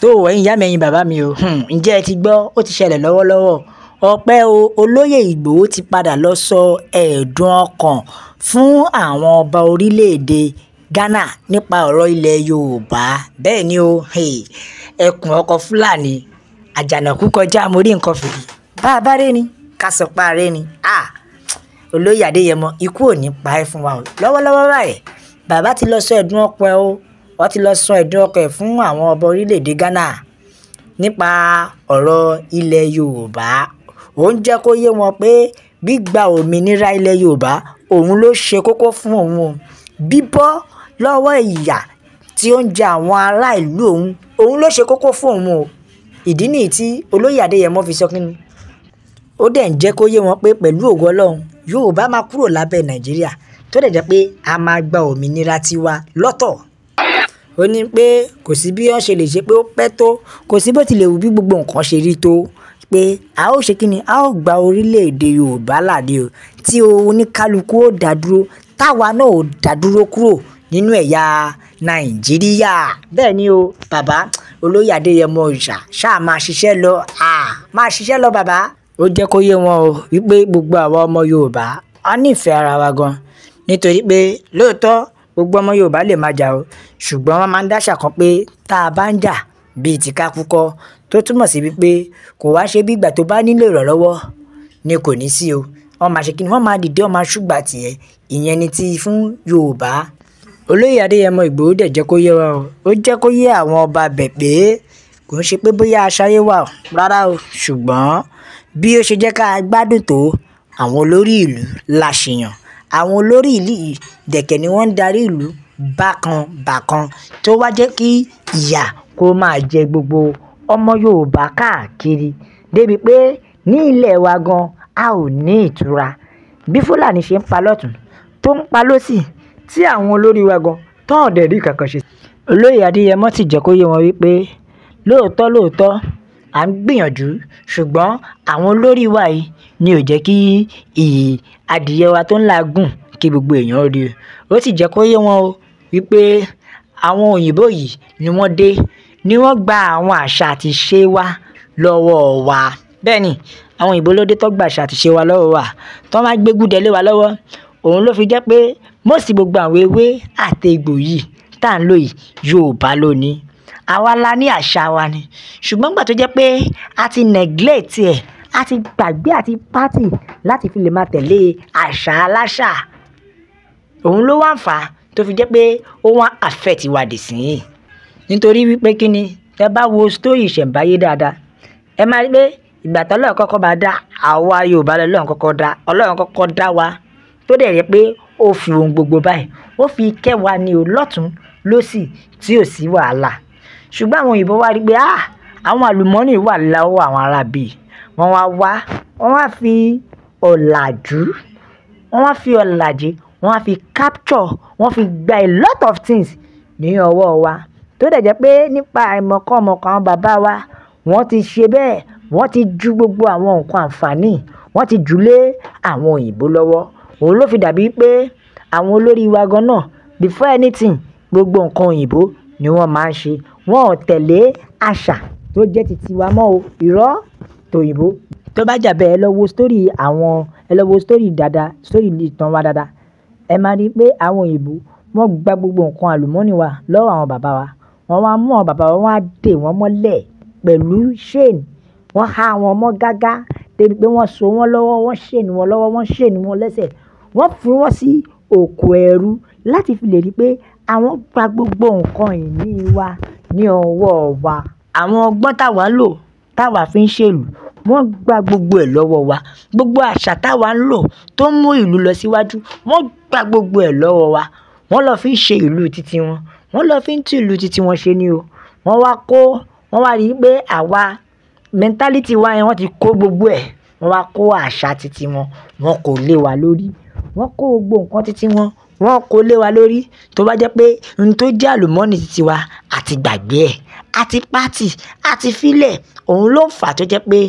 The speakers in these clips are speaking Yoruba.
Tó ẹ̀yin ìyá mi, ẹ̀yin bàbá mi o, ǹjẹ́ ẹ ti gbọ́? Ó ti ṣẹlẹ̀ lọ́wọ́lọ́wọ́. Ọpẹ́ o, olóyè Ìgbòho ti padà lọ sọ ẹ̀dùn ọkàn fún àwọn ọba orílẹ̀-èdè Ghana nípa ọ̀rọ̀ ilẹ̀ Yorùbá. Bẹ́ẹ̀ ni o, ẹkùn ọkọ̀ Fúlàní àjànàkú kọjá mo rí nǹkan fìrí. Bá a bá ré ni, ká sọ pa ré ni. Olóyè Adéyẹmọ, ikú ò ní pa ẹ́ fún wa o. Lọ́wọ́lọ́wọ́ báyìí, bàbá ti lọ sọ ẹ̀dùn ọkàn ẹ o. Wọ́n ti lọ sọ ẹ̀dùn ọkàn ẹ̀ fún àwọn ọba orílẹ̀-èdè Ghana nípa ọ̀rọ̀ ilẹ̀ Yorùbá. Ó ń jẹ́ kó yé wọn pé gbígba òmìnira ilẹ̀ Yorùbá òun ló ṣe kókó fún òun o. Bíbọ́ lọ́wọ́ ìyà tí ó ń jẹ àwọn ará ìlú òun, òun ló ṣe kókó fún òun o. Ìdí nìyí tí olóyè Adéyẹmọ fi sọ kínní. Ó dẹ̀ ń jẹ́ kó yé wọn pé pẹ̀lú ògo Ọlọ́run, Yorùbá máa kúrò lábẹ́ Nàìjíríà tó dẹ̀ jẹ́ pé a máa gba òmìnira tiwa lọ́tọ̀. Ó ní pé kò sí bí wọ́n ṣe lè ṣe pé ó pẹ́ tó, kò sí bó tilẹ̀ wù bí gbogbo nǹkan ṣe rí tó pé a ó ṣe kíni, a ó gba orílẹ̀-èdè Yorùbá ládé o, tí oníkálukú ó dá dúró, táwa náà ó dá dúró kúrò nínú ẹ̀yà Nàìjíríà. Bẹ́ẹ̀ ni o, bàbá olóyè Adéyẹmọ òòṣà ṣáà máa ṣiṣẹ́ lọ, máa ṣiṣẹ́ lọ bàbá. Ó jẹ́ kó yé wọn o wípé gbogbo àwa ọmọ Yorùbá a nífẹ̀ẹ́ ara wa gan, nítorí pé lóòótọ́ gbogbo ọmọ Yorùbá lè máa jà o, ṣùgbọ́n wọ́n máa ń dáṣà kan pé tá a bá ń jà bíi ti ká kú kọ́, tó túmọ̀ sí wípé kò wá ṣe bí ìgbà tó bá nílò ìrànlọ́wọ́ ni kò ní sí o. Wọ́n máa ṣe kíni, wọ́n máa dìde, wọ́n máa ṣùgbà tìẹ. Ìyẹn ni ti fún Yorùbá. Olóyè Adéyẹmọ Ìgbòho dẹ̀ jẹ́ kó yé wa o. Ó jẹ́ kó yé àwọn ọba bẹ̀ pé kò ń ṣe pé bóyá aṣayé wà o, rárá o, ṣùgbọ́n bí ó ṣe jẹ́ ká gbádùn tó, àwọn olórí ìlú la ṣìyàn. Àwọn olórí ìlú yìí dẹ̀kẹ̀ ni wọ́n ń darí ìlú bákan bákan tó wá jẹ́ kí ìyà kó máa jẹ gbogbo ọmọ Yorùbá káàkiri. Débi pé ní ilẹ̀ wa gan, a ò ní ìtura. Bí Fúlàní ṣe ń pa lọ́tùn, tó ń pa lósì, tí àwọn olórí wa gan tán ò dẹ̀ rí nǹkan kan ṣe. Olóyè Adéyẹmọ sì jẹ́ kó yé wọn wípé lóòótọ́ lóòótọ́ à ń gbìyànjú, ṣùgbọ́n àwọn olórí wa yìí ni ò jẹ́ kí ìyì adìyẹ wa tó ń làágùn kí gbogbo èèyàn rí. Ó sì jẹ́ kó yé wọn o wípé àwọn òyìnbó yìí ni wọ́n dé, ni wọ́n gba àwọn àṣà àti ìṣe wa lọ́wọ́ wa. Bẹ́ẹ̀ ni, àwọn òyìnbó ló dé tó gba àṣà àti ìṣe wa lọ́wọ́ wa, tó máa gbé gúdẹ lé wa lọ́wọ́. Òun ló fi jẹ́ pé mọ́sí gbogbo àwọn ewé àti egbò yìí tá à ń lò yìí, Yorùbá ló ní. Àwa la ní àṣà wa ni. Ṣùgbọ́n ìgbà tó jẹ́ pé a ti neglect ẹ̀, a ti gbàgbé àti pátì láti fi lè máa tẹ̀lé àṣà aláṣà. Òun ló wá ń fà á tó fi jẹ́ pé ó wá affect wa dì sí yìí. Nítorí wípé kí ni, tẹ bá wo story ìṣẹ̀mbáyé dáadáa, ẹ máa rí pé ìgbà tí Ọlọ́run kọ́kọ́ bá dá àwa Yorùbá lọ́lọ́run kọ́kọ́ dá, Ọlọ́run kọ́kọ́ dá wa tó dẹ̀ jẹ́ pé ó fi ohun gbogbo báyìí, ó fi kẹ́ wa ní o lọ́tùn lósì tí ò sí wàhálà. Ṣùgbọ́n àwọn òyìnbó wá rí pé àwọn àlùmọ́nì wà lọ́wọ́ àwọn ará bí. Wọ́n wá wá, wọ́n wá fi ọ̀làjú, wọ́n wá fi ọ̀làjú, wọ́n wá fi capture, wọ́n fi gba a lot of things ní ọwọ́ wa. Tó dẹ̀ jẹ́ pé nípa àìmọ̀kan-mọ̀kan àwọn bàbá wa, wọ́n ti ṣe bẹ́ẹ̀, wọ́n ti ju gbogbo àwọn nǹkan àǹfààní, wọ́n ti jù lé àwọn òyìnbó lọ́wọ́. Òun ló fi dàbí pé àwọn olórí wa gan náà before anything, gbogbo nǹkan òyìnbó ni wọ́n máa ń ṣe. Wọn ò tẹ̀lé àṣà tó jẹ́ ti tiwa mọ́ o. Irọ́ tòyìnbó. Tó bá jà bẹ́ẹ̀, ẹ lọ wo story àwọn, ẹ lọ wo story dáadáa, story ìtàn wa dáadáa. Ẹ máa rí pé àwọn òyìnbó wọ́n gba gbogbo nǹkan àlùmọ́nì wa lọ́wọ́ àwọn bàbá wa. Wọ́n wá mú àwọn bàbá wa, wọ́n wá dè wọ́n mọ́lẹ̀ pẹ̀lú chain. Wọ́n há wọn mọ́ gágá débi pé wọ́n so wọ́n lọ́wọ́, wọ́n chain wọn lọ́wọ́, wọ́n chain wọn lẹ́sẹ̀. Wọ́n fi wọ́n sí oko ẹrú láti fi lè rí pé àwọn gba gbogbo nǹkan ìní wa ní ọwọ́ wa. Àwọn ọgbọ́n táwa ń lò, táwa fi ń ṣèlú, wọ́n gba gbogbo ẹ̀ lọ́wọ́ wa. Gbogbo àṣà táwa ń lò tó ń mú ìlú lọ síwájú, wọ́n gba gbogbo ẹ̀ lọ́wọ́ wa. Wọ́n lọ fi ń ṣe ìlú titi wọn. Wọ́n lọ fi ń tún ìlú titi wọn ṣe ni o. Wọ́n wá kó, wọ́n wá rí pé àwa mentality wa yẹn wọ́n ti kó gbogbo ẹ̀. Wọ́n wá kó àṣà titi wọn, wọ́n kò lé wa lórí. Wọ́n kó gbogbo nǹkan titi wọn, wọ́n kó lé wa lórí. Tó bá jẹ́ pé ohun tó jẹ́ àlùmọ́nì titi wa, a ti gbàgbé ẹ̀, a ti pátì, a ti fílẹ̀. Òun ló ń fà á tó jẹ́ pé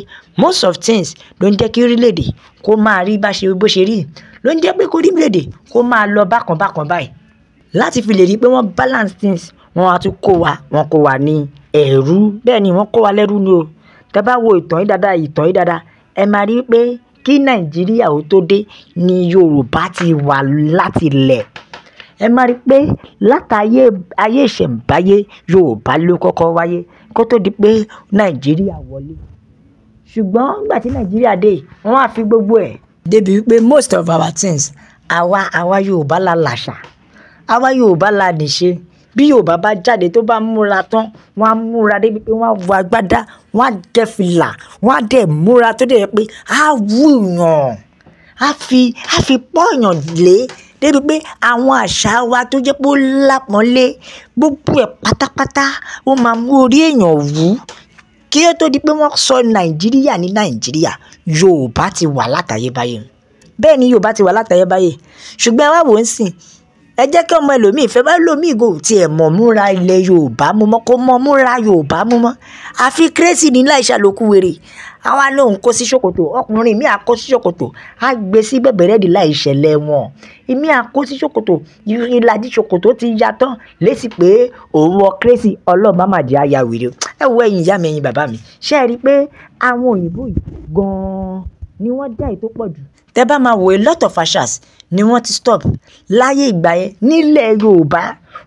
most of things ló ń jẹ́ kí orílẹ̀-èdè kó máa rí bá ṣe bó ṣe rí. Ló ń jẹ́ pé kó orílẹ̀-èdè kó máa lọ bákan bákan báyìí. Láti fi lè rí pé wọ́n balance things, wọ́n á tún kó wa, wọ́n kó wa ní ẹ̀rú. Bẹ́ẹ̀ ni wọ́n kó wa lẹ́rú ni o. Tẹ́ bá wo ìtàn yìí dáadáa, ìtàn yìí dáadáa, ẹ máa rí pé kí Nàìjíríà ó tó dé ni Yorùbá ti wà láti ilẹ̀. Ẹ máa rí pé látayé ayé ìṣẹ̀ǹbáyé Yorùbá ló kọ́kọ́ wáyé kó tó di pé Nàìjíríà wọlé. Ṣùgbọ́n nígbà tí Nàìjíríà dé, wọ́n á fi gbogbo ẹ̀ débi wípé most of our things, àwa Yorùbá la làṣà, àwa Yorùbá la nìṣe. Bí Yorùbá bá jáde tó bá múra tán, wọ́n á múra débi pé wọ́n á wọ agbádá, wọ́n á dẹ fìlà, wọ́n á dẹ̀ múra tó dẹ̀ pé á wúyàn, á fi pọ́yàn lé débi pé àwọn àṣà wa tó jẹ́ pé ó lápọ́nlé gbogbo ẹ̀ pátápátá ó máa mú orí èèyàn wú. Kí ó tó di pé wọ́n sọ Nàìjíríà ní Nàìjíríà, Yorùbá ti wà látayébáyé. Bẹ́ẹ̀ ni Yorùbá ti wà látayébáyé. Ṣùgbọ́n ẹ wá wò ó sìn, ẹ jẹ́ kí ọmọ ẹlòmíì fẹ́ bá ẹlòmíì kò tiẹ̀ mọ̀ múra ilẹ̀ Yorùbá mú mọ́, kó mọ̀ múra Yorùbá mú mọ́. Àfi kérésì ní láì ṣàlòkù wèrè. Àwa náà ń kó sí ṣòkòtò, ọkùnrin mi á kó sí ṣòkòtò, á gbé sí bẹ̀bẹ̀rẹ́dì láì ṣẹlẹ̀ wọn. Èmi á kó sí ṣòkòtò, ìlàjì ṣòkòtò ti ya tán lésì pé òun wọ kérésì. Ọlọ́run má má jẹ́ aya wèrè. Ẹ wo ẹ̀yin ìyá mi, ẹ̀yin bàbá mi. Ṣé ẹ rí i pé àwọn òyìnbó yìí gan-an ni wọ́n dá èyí tó pọ̀ jù? Tẹ́ bá máa wo, a lot of àṣàs ni wọ́n ti stop láyé ìgbà yẹn nílẹ̀ Yorùbá.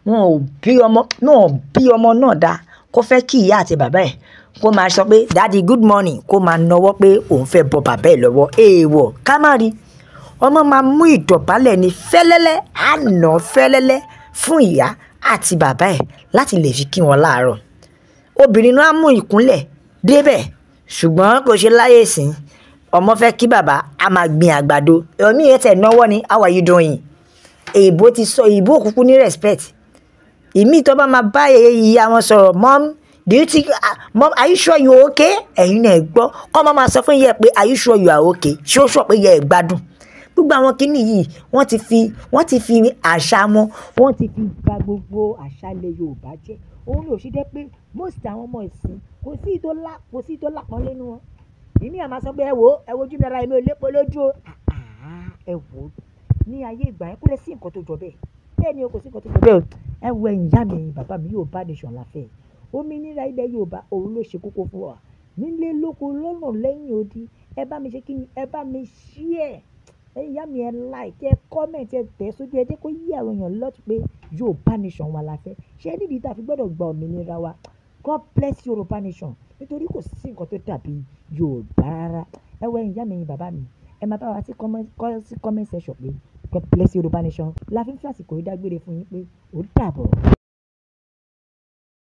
Wọn ò bí ọmọ náà, bí ọmọ náà dá kó fẹ́ kí ìyá àti bàbá ẹ̀ kó máa sọ pé daddy good morning, kó máa nọwọ́ pé òun fẹ́ bọ bàbá ẹ̀ lọ́wọ́. Èèwọ̀ ká má rí. Ọmọ máa mú ìdọ̀bálẹ̀ ní fẹ́lẹ́lẹ́, á nà fẹ́lẹ́lẹ́ fún ìyá àti bàbá ẹ̀ láti lè fi kí wọn láàárọ̀. Obìnrin náà á mú ìkúnlẹ̀ débẹ̀, ṣùgbọ́n kò ṣe láyé ìsín. Ọmọ fẹ́ kí bàbá, á máa gbin àgbàdo. Ẹ̀mí yẹn tẹ̀ náwọ́ ni, how are you doing? Èèbó ti sọ, èèbó òkùnkùn ní respect. Ìmí tó bá máa bá ìyá wọn sọ̀rọ̀, mom, do you think, mom, are you sure you are okay? Ẹ̀yin náà gbọ́. Kọ́ máa sọ fún ìyá ẹ pé are you sure you are okay? Ṣé ó sọ pé ìyá ẹ gbádùn? Gbogbo àwọn kíní yìí, wọ́n ti fi àṣà wọn, wọ́n ti fi bà gbogbo àṣà ilẹ̀ Yorùbá jẹ́. Òun ló ṣe jẹ́ pé most àwọn ọmọ ìsìn kò sí tó lápọ́nlé nínú wọn. Ìmí à máa sọ pé ẹ wò ó, ẹ wojú mi ara èmi ò lépo lójú o. Ẹ wò ó, ní ayé ìgbà yẹn kò lè sí nǹkan tó jọ bẹ́ẹ̀. Bẹ́ẹ̀ ni o, kò sí nǹkan tó jọ bẹ́ẹ̀ o. Ẹ wo ẹ̀yin ìyá mi, ẹ̀yin bàbá mi, Yorùbá nation la fẹ́. Òmìnira ilẹ̀ Yorùbá òun ló ṣe kókó fún wa. Nílé lóko lọ́nà lẹ́yìn odi, ẹ bá mi ṣe kí ni, ẹ bá mi share. Ẹ̀yin ìyá mi, ẹ like, ẹ comment, ẹ tẹ̀ sójú, ẹ jẹ́ kó yé àwọn èèyàn lọ́tùn pé Yorùbá nation wa la fẹ́. Ṣé nídìí tí a fi gbọ́dọ̀ gba òmìnira wa? God bless Yorùbá nation. Nítorí kò sí nǹkan tó dàbí Yorùbá rárá. Ẹ wo ẹ̀yin ìyá mi, ẹ̀yin bàbá mi, ẹ máa bá wa sí comment section pé God bless Yorùbá nation. La fi ń fi àsìkò yìí dágbére fún yín pé ó dàbọ̀.